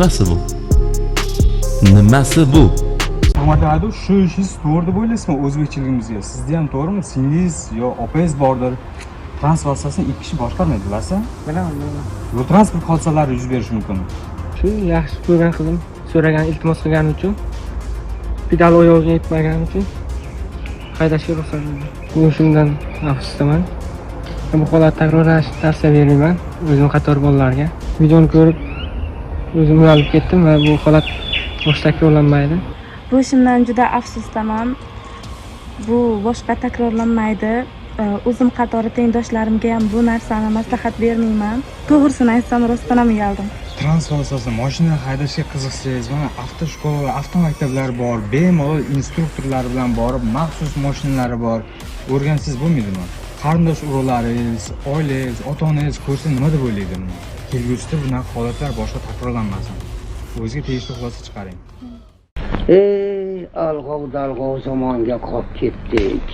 Nimasi bu? Nimasi bu? Hurmatli haydovchi, shu ishingiz to'g'ri deb o'ylaysizmi o'zbekchiligimizga? Sizni ham to'g'rimi? Singlingiz yo opangiz bordir. Transport vositasini ikki kishi boshqarmaydi, bilasizmi? Bilaman, bilaman. Yo'l transport hodisalari yuz berishi mumkin. Shu yaxshi ko'rgan qizim so'ragan, iltimos qilgani uchun, pedal oyog'iga yetmagani uchun haydashga ruxsat berdi. Bu shundan afsusdaman. Bu holat takrorlanishini tavsiya bermayman o'zim qator bolalarga. Videoni ko'rib o'zim uyalib ketdim va bu holat boshqa takrorlanmaydi. Bu ishimdan juda afsusdaman. Bu boshqa takrorlanmaydi. O'zim qatori tengdoshlarimga ham bu narsani maslahat bermayman. To'g'risini aytsam, rostdan ham uyaldim. Transport vositasini, mashina haydashga qiziqsangiz, mana avtoshkola, avtomaktablar bor, bemalol instruktorlar bilan borib, maxsus mashinalari bor. O'rgansangiz bo'lmaydimi? Qarindosh urug'laringiz, oilangiz, ota-onangiz ko'rsa nima deb o'ylaydi buni? Kelgusida bunaqa holatlar boshqa takrorlanmasin. O'zingizga tegishli xulosa chiqaring. Ey, alg'ov dalg'ov zamonga qolib ketdik.